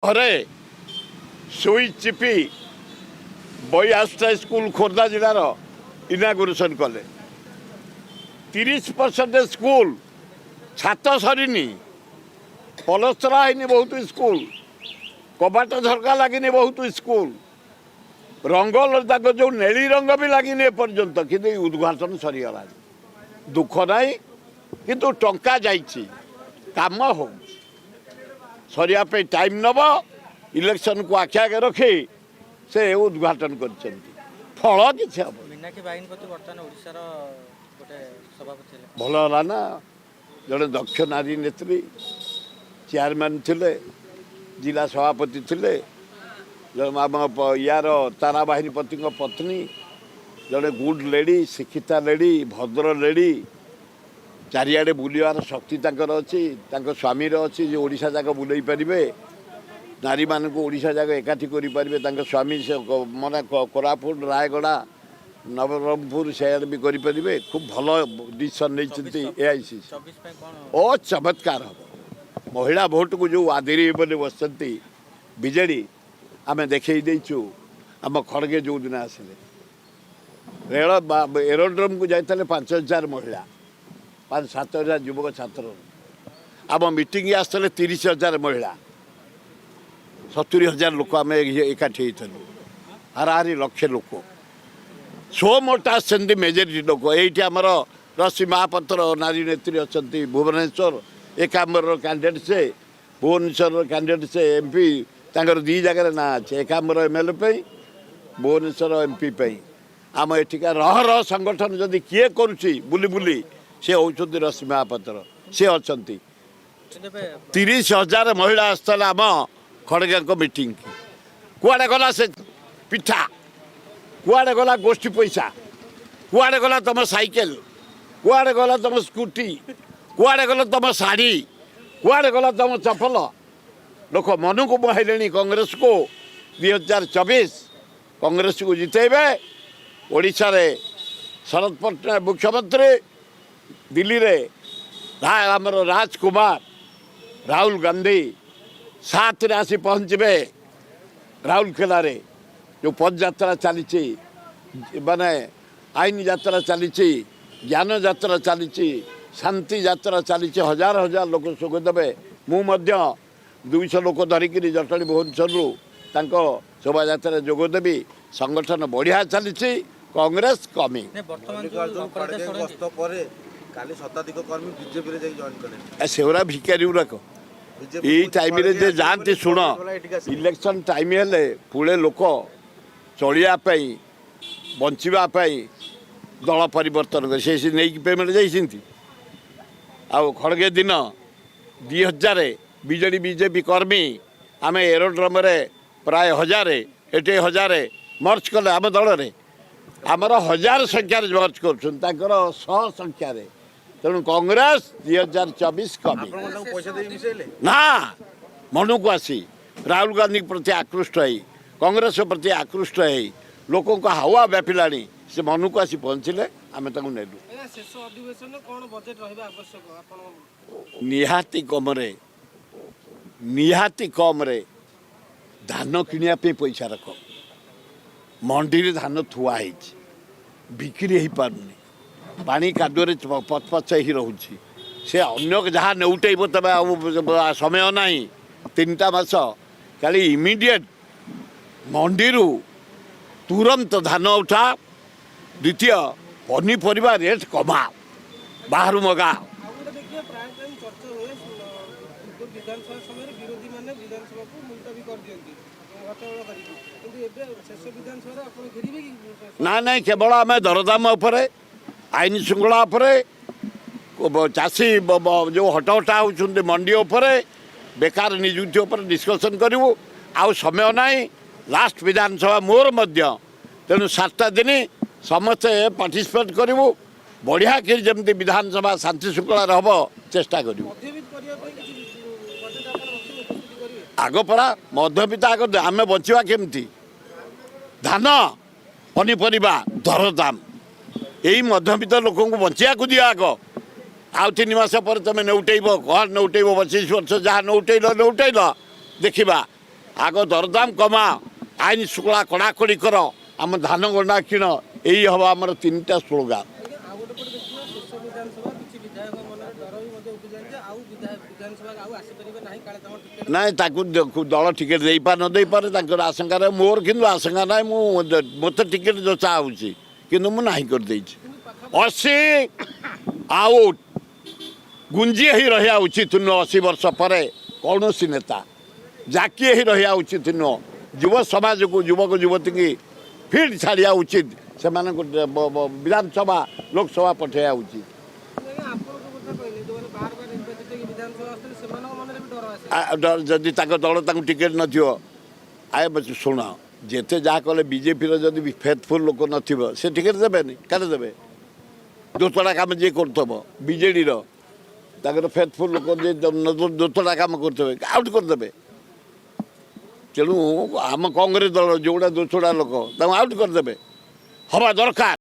ଘରେ ସୁଇଚ୍ ଚିପି 82ଟା ସ୍କୁଲ ଖୋର୍ଦ୍ଧା ଜିଲ୍ଲାର ଇନାଗୁରେସନ୍ କଲେ। 30% ସ୍କୁଲ ଛାତ ସରିନି, ପଲସ୍ତରା ହେଇନି। ବହୁତ ସ୍କୁଲ କବାଟ ଝରକା ଲାଗିନି, ବହୁତ ସ୍କୁଲ ରଙ୍ଗ, ତାଙ୍କ ଯେଉଁ ନେଳି ରଙ୍ଗ ବି ଲାଗିନି ଏପର୍ଯ୍ୟନ୍ତ, କିନ୍ତୁ ଏଇ ଉଦ୍ଘାଟନ ସରିଗଲାଣି। ଦୁଃଖ ନାହିଁ, କିନ୍ତୁ ଟଙ୍କା ଯାଇଛି, କାମ ହେଉଛି। ସରିବା ପାଇଁ ଟାଇମ୍ ନେବ। ଇଲେକ୍ସନକୁ ଆଖି ଆଗରେ ରଖି ସେ ଉଦ୍ଘାଟନ କରିଛନ୍ତି, ଫଳ କିଛି ହେବ। ମୀନାକ୍ଷୀ ବାହିନୀପତି ବର୍ତ୍ତମାନ ଓଡ଼ିଶାର ଗୋଟେ ସଭାପତି ହେଲେ। ଭଲ ହେଲା ନା? ଜଣେ ଦକ୍ଷ ନାରୀ ନେତ୍ରୀ, ଚେୟାରମ୍ୟାନ୍ ଥିଲେ, ଜିଲ୍ଲା ସଭାପତି ଥିଲେ, ଜଣେ ଆମ ୟାର ତାରା ବାହିନୀପତିଙ୍କ ପତ୍ନୀ, ଜଣେ ଗୁଡ୍ ଲେଡି, ଶିକ୍ଷିତା ଲେଡି, ଭଦ୍ର ଲେଡି। ଚାରିଆଡ଼େ ବୁଲିବାର ଶକ୍ତି ତାଙ୍କର ଅଛି, ତାଙ୍କ ସ୍ୱାମୀର ଅଛି ଯେ ଓଡ଼ିଶା ଯାକ ବୁଲେଇ ପାରିବେ, ନାରୀମାନଙ୍କୁ ଓଡ଼ିଶା ଯାକ ଏକାଠି କରିପାରିବେ। ତାଙ୍କ ସ୍ୱାମୀ ସେ ମାନେ କୋରାପୁଟ, ରାୟଗଡ଼ା, ନବରଙ୍ଗପୁର ସେଆଡ଼େ ବି କରିପାରିବେ। ଖୁବ୍ ଭଲ ଡିସିସନ୍ ନେଇଛନ୍ତି ଏଆଇସିସି। 24 ପାଇଁ କ'ଣ? ଓ, ଚମତ୍କାର ହେବ। ମହିଳା ଭୋଟକୁ ଯେଉଁ ଆଦିରି ବୋଲି ବସିଛନ୍ତି ବିଜେଡ଼ି, ଆମେ ଦେଖେଇ ଦେଇଛୁ। ଆମ ଖଡ଼ଗେ ଯେଉଁଦିନ ଆସିଲେ, ରେଳ ଏରୋଡ୍ରମକୁ ଯାଇଥିଲେ 5000 ମହିଳା, 5-7 ହଜାର ଯୁବକ ଛାତ୍ର। ଆମ ମିଟିଂ ଆସିଥିଲେ 30,000 ମହିଳା, 70,000 ଲୋକ ଆମେ ଏକାଠି ହେଇଥିଲୁ। ହାରାହାରି ଲକ୍ଷେ ଲୋକ ସୋ ମୋଟ ଆସିଛନ୍ତି, ମେଜରିଟି ଲୋକ। ଏଇଠି ଆମର ରଶ୍ମି ମହାପାତ୍ର ନାରୀ ନେତ୍ରୀ ଅଛନ୍ତି ଭୁବନେଶ୍ୱର ଏକାମ୍ବରର କ୍ୟାଣ୍ଡିଡେଟ୍ ସେ, ଭୁବନେଶ୍ୱରର କ୍ୟାଣ୍ଡିଡେଟ୍ ସେ ଏମ୍ପି। ତାଙ୍କର ଦୁଇ ଜାଗାରେ ନାଁ ଅଛି, ଏକାମ୍ବର ଏମ୍ଏଲ୍ଏ ପାଇଁ, ଭୁବନେଶ୍ୱର ଏମ୍ପି ପାଇଁ। ଆମ ଏଠିକା ରହ ରହ ସଂଗଠନ ଯଦି କିଏ କରୁଛି ବୁଲି ବୁଲି, ସେ ହେଉଛନ୍ତି ରଶ୍ମି ମହାପାତ୍ର, ସେ ଅଛନ୍ତି। କିନ୍ତୁ ଏବେ 30,000 ମହିଳା ଆସିଥିଲେ ଆମ ଖଡ଼ଗେଙ୍କ ମିଟିଂକି। କୁଆଡ଼େ ଗଲା ସେ ପିଠା? କୁଆଡ଼େ ଗଲା ଗୋଷ୍ଠୀ ପଇସା? କୁଆଡ଼େ ଗଲା ତମ ସାଇକେଲ? କୁଆଡ଼େ ଗଲା ତମ ସ୍କୁଟି? କୁଆଡ଼େ ଗଲା ତମ ଶାଢ଼ୀ? କୁଆଡ଼େ ଗଲା ତମ ଚପଲ? ଲୋକ ମନକୁ ମୁହାଇଲେଣି କଂଗ୍ରେସକୁ। 2024 କଂଗ୍ରେସକୁ ଜିତେଇବେ। ଓଡ଼ିଶାରେ ଶରଦ ପଟ୍ଟନାୟକ ମୁଖ୍ୟମନ୍ତ୍ରୀ, ଦିଲ୍ଲୀରେ ଆମର ରାଜକୁମାର ରାହୁଲ ଗାନ୍ଧୀ 7ରେ ଆସି ପହଞ୍ଚିବେ ରାଉରକେଲାରେ। ଯେଉଁ ପଦଯାତ୍ରା ଚାଲିଛି, ମାନେ ଆଇନ ଯାତ୍ରା ଚାଲିଛି, ଜ୍ଞାନ ଯାତ୍ରା ଚାଲିଛି, ଶାନ୍ତି ଯାତ୍ରା ଚାଲିଛି, ହଜାର ହଜାର ଲୋକ ଯୋଗ ଦେବେ। ମୁଁ ମଧ୍ୟ 200 ଲୋକ ଧରିକିରି ଜଟଣୀ ଭୁବନେଶ୍ୱରରୁ ତାଙ୍କ ଶୋଭାଯାତ୍ରାରେ ଯୋଗ ଦେବି। ସଂଗଠନ ବଢ଼ିଆ ଚାଲିଛି। କଂଗ୍ରେସ କମି ନାଇଁ, ବର୍ତ୍ତମାନ ଯୋଉ ମଲ୍ଲିକାର୍ଜୁନ ଅପରାଜିତା ଖଡ଼ଗେ ଷଡ଼ଙ୍ଗୀ ଗସ୍ତ ପରେ କାଲି ଶତାଧିକ କର୍ମୀ ବିଜେପିରେ ଯାଇ ଜଏନ୍ କଲେ। ସେଗୁଡ଼ା ଭିକାରୀ ଗୁଡ଼ାକ। ବିଜେପି ଏଇ ଟାଇମ୍ରେ ଯେ ଯାଆନ୍ତି, ଶୁଣ, ଏଠିକି ଆସିଲେ। ଇଲେକ୍ସନ୍ ଟାଇମ୍ ହେଲେ ପୁଳେ ଲୋକ ଚଳିବା ପାଇଁ, ବଞ୍ଚିବା ପାଇଁ ଦଳ ପରିବର୍ତ୍ତନ କରି ସେ ନେଇକି ପେମେଣ୍ଟ ଯାଇଛନ୍ତି। ଆଉ ଖଡ଼ଗେ ଦିନ 2000 ବିଜେଡ଼ି ବିଜେପି କର୍ମୀ ଆମେ ଏରୋଡ୍ରମରେ ପ୍ରାୟ ହଜାରେ, ଏଠି ହଜାରେ ମର୍ଚ୍ଚ କଲେ। ଆମ ଦଳରେ ଆମର ହଜାର ସଂଖ୍ୟାରେ ମର୍ଚ୍ଚ କରୁଛନ୍ତି, ତାଙ୍କର ଶହ ସଂଖ୍ୟାରେ। ତେଣୁ କଂଗ୍ରେସ 2024 କମି। ଆପଣ କଣ ତାଙ୍କୁ ପଇସା ଦେଇ ମିଶେଇଲେ? ନା, ମନକୁ ଆସି ରାହୁଲ ଗାନ୍ଧୀଙ୍କ ପ୍ରତି ଆକୃଷ୍ଟ ହେଇ, କଂଗ୍ରେସ ପ୍ରତି ଆକୃଷ୍ଟ ହେଇ, ଲୋକଙ୍କ ହାୱା ବ୍ୟାପିଲାଣି, ସେ ମନକୁ ଆସି ପହଞ୍ଚିଲେ, ଆମେ ତାଙ୍କୁ ନେଲୁ। ଆଜ୍ଞା, ଶେଷ ଅଧିବେଶନରେ କ'ଣ ବଜେଟ୍ ରହିବା ଆବଶ୍ୟକ ଆପଣ? ନିହାତି କମରେ, ନିହାତି କମରେ ଧାନ କିଣିବା ପାଇଁ ପଇସା ରଖ। ମଣ୍ଡିରେ ଧାନ ଥୁଆ ହେଇଛି, ବିକ୍ରି ହେଇପାରୁନି, ପାଣି କାଦୁଅରେ ପଚପଚ ହେଇ ରହୁଛି। ସେ ଅନ୍ୟ ଯାହା ନେଉଟେଇବ ତେବେ ଆଉ ସମୟ ନାହିଁ, 3ଟା ମାସ। ଖାଲି ଇମିଡ଼ିଏଟ୍ ମଣ୍ଡିରୁ ତୁରନ୍ତ ଧାନ ଉଠା। ଦ୍ୱିତୀୟ, ପନିପରିବା ରେଟ୍ କମା, ବାହାରୁ ମଗା। ଆଉ ଗୋଟେ ଦେଖିବା, ପ୍ରାୟ ଟାଇମ୍ ଚର୍ଚ୍ଚା ହୁଏ, ପୂର୍ବ ବିଧାନସଭା ସମୟରେ ବିରୋଧୀମାନେ ବିଧାନସଭାକୁ ମୁଲତବୀ କରିଦିଅନ୍ତି ହଟ୍ଟଗୋଳ କରିକି। କିନ୍ତୁ ଏବେ ଶେଷ ବିଧାନସଭାରେ ଆପଣ ଘେରିବେ କି? ନା, ନାଇଁ, କେବଳ ଆମେ ଦରଦାମ ଉପରେ, ଆଇନ ଶୃଙ୍ଖଳା ଉପରେ, ଚାଷୀ ଯେଉଁ ହଟହଟା ହେଉଛନ୍ତି ମଣ୍ଡି ଉପରେ, ବେକାର ନିଯୁକ୍ତି ଉପରେ ଡିସ୍କସନ୍ କରିବୁ। ଆଉ ସମୟ ନାହିଁ। ଲାଷ୍ଟ ବିଧାନସଭା ମୋର ମଧ୍ୟ, ତେଣୁ 7ଟା ଦିନ ସମସ୍ତେ ପାର୍ଟିସିପେଟ୍ କରିବୁ। ବଢ଼ିଆ କରି ଯେମିତି ବିଧାନସଭା ଶାନ୍ତି ଶୃଙ୍ଖଳାରେ ହେବ, ଚେଷ୍ଟା କରିବୁ। ମଧ୍ୟବିତ୍ତ କରିବା ପାଇଁ କିଛି ବଜେଟ୍ ଆପଣ ରଖିବେ, ପ୍ରସ୍ତୁତି କରିବେ? ଆଗ ପରା ମଧ୍ୟବିତ୍ତ, ଆଗ ଆମେ ବଞ୍ଚିବା କେମିତି? ଧାନ, ପନିପରିବା ଦରଦାମ, ଏଇ ମଧ୍ୟବିତ୍ତ ଲୋକଙ୍କୁ ବଞ୍ଚିବାକୁ ଦିଅ ଆଗ। ଆଉ 3 ମାସ ପରେ ତମେ ନେଉଟେଇବ, କଣ ନେଉଟେଇବ? 25 ବର୍ଷ ଯାହା ନେଉଟେଇଲ ନେଉଟେଇଲ, ଦେଖିବା। ଆଗ ଦରଦାମ କମା, ଆଇନ ଶୃଙ୍ଖଳା କଡ଼ାକଡ଼ି କର, ଆମ ଧାନ ଗଣ୍ଡା କିଣ। ଏଇ ହେବ ଆମର ତିନିଟା ସ୍ଲୋଗାନ। ଆଜ୍ଞା, ଆଉ ଗୋଟେ ପଟେ ଦେଖିବା, ଶେଷ ବିଧାନସଭା, କିଛି ବିଧାୟକ ମନରେ ଡର ବି ମଧ୍ୟ ଉପୁଜାନ୍ତି ଯେ ଆଉ ବିଧାନସଭା ଆଉ ଆସିପାରିବେ ନାହିଁ, କାଳେ ତାଙ୍କ ଟିକେଟ ନାଇଁ, ତାକୁ ଦଳ ଟିକେଟ୍ ଦେଇପାରେ ନ ଦେଇପାରେ, ତାଙ୍କର ଆଶଙ୍କା ରହେ। ମୋର କିନ୍ତୁ ଆଶଙ୍କା ନାହିଁ। ମୁଁ ମୋତେ ଟିକେଟ୍ ଯଚା ହେଉଛି, କିନ୍ତୁ ମୁଁ ନାହିଁ କରିଦେଇଛି। 80 ଆଉ ଗୁଞ୍ଜି ହେଇ ରହିବା ଉଚିତ ନୁହଁ। 80 ବର୍ଷ ପରେ କୌଣସି ନେତା ଜାକି ହେଇ ରହିବା ଉଚିତ ନୁହଁ। ଯୁବ ସମାଜକୁ, ଯୁବକ ଯୁବତୀକି ଫିଲ୍ଡ ଛାଡ଼ିବା ଉଚିତ। ସେମାନଙ୍କୁ ବିଧାନସଭା, ଲୋକସଭା ପଠାଇବା ଉଚିତ। ଆଜ୍ଞା, ଆପଣଙ୍କ କଥା କହିଲେ, ଯେଉଁମାନେ ବାର ବାର ନିର୍ବାଚିତ ହେଇକି ବିଧାନସଭା ଆସୁଥିଲେ, ସେମାନଙ୍କ ମନରେ ବି ଡର ଆସେ। ଯଦି ତାଙ୍କ ଦଳ ତାଙ୍କୁ ଟିକେଟ୍ ନଥିବ। ଆଏ ଶୁଣ, ଯେତେ ଯାହା କଲେ ବିଜେପିର ଯଦି ଫେଥଫୁଲ୍ ଲୋକ ନଥିବ, ସେ ଟିକେଟ୍ ଦେବେନି। କାଳେ ଦେବେ? ଦୋତଡ଼ା କାମ ଯିଏ କରୁଥିବ, ବିଜେଡ଼ିର ତାଙ୍କର ଫେଥଫୁଲ୍ ଲୋକ ଯିଏ ଦୋତଡ଼ା କାମ କରୁଥିବେ, ଆଉଟ୍ କରିଦେବେ। ତେଣୁ ଆମ କଂଗ୍ରେସ ଦଳ ଯେଉଁଗୁଡ଼ା ଦୋଛଡ଼ା ଲୋକ, ତାଙ୍କୁ ଆଉଟ୍ କରିଦେବେ, ହେବା ଦରକାର।